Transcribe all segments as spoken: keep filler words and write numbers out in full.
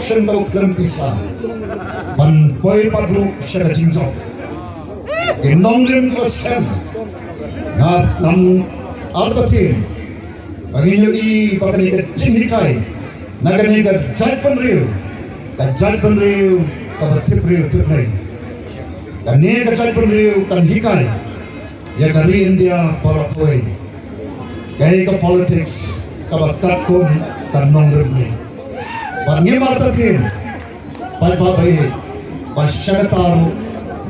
shen ka u khlem pisa ban poi pat ruh sha ka jingjop. Ki nongrim ka sem, nga nang artatien ba ngin ïohi ba kane ka jinghikai na kane ka jaitbynriew, ka jaitbynriew kaba tip briew tip Blei. Kane ka jaitbynriew kan hikai ïa ka ri India baroh kawei kaei ka politics kaba katkum ka nongrim ne. Bad ngim artatien paidbah ba ïeit ba sha kata ruh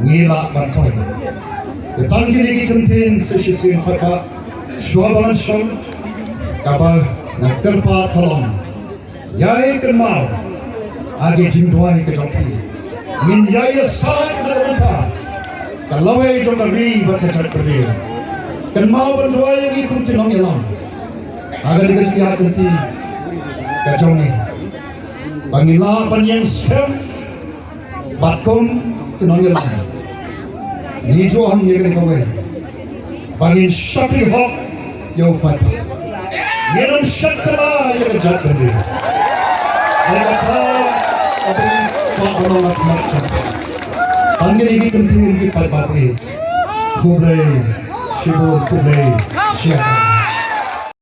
ngi lah ban poi. Te tang kine ki kyntien sa shisien paidbah, shuwa ba ngan shong, kaba nga kyrpad ka long, ïai kynmaw ha ki jingduwai ka jong phi. Ngin ïai ïasaid na ka bynta ka lawei jong ka ri bad ka jaitbynriew. Kynmaw ban duwai ïa ngi kum ki nongïalam ha kane ka jingïaid lynti ka jong ngi, ba ngin lah ban ïeng skhem bad kum ki nongïalam ngi ju ong ïa kane kawei, ba ngin shakri hok ïa u paidbah. Ngin ym shakri ïa ka jaitbynriew. Ïa kata ka dei ka ba long ka mat ka. Tang kine ki kyntien ki paidbah. Khublei shibun, khublei shihajar.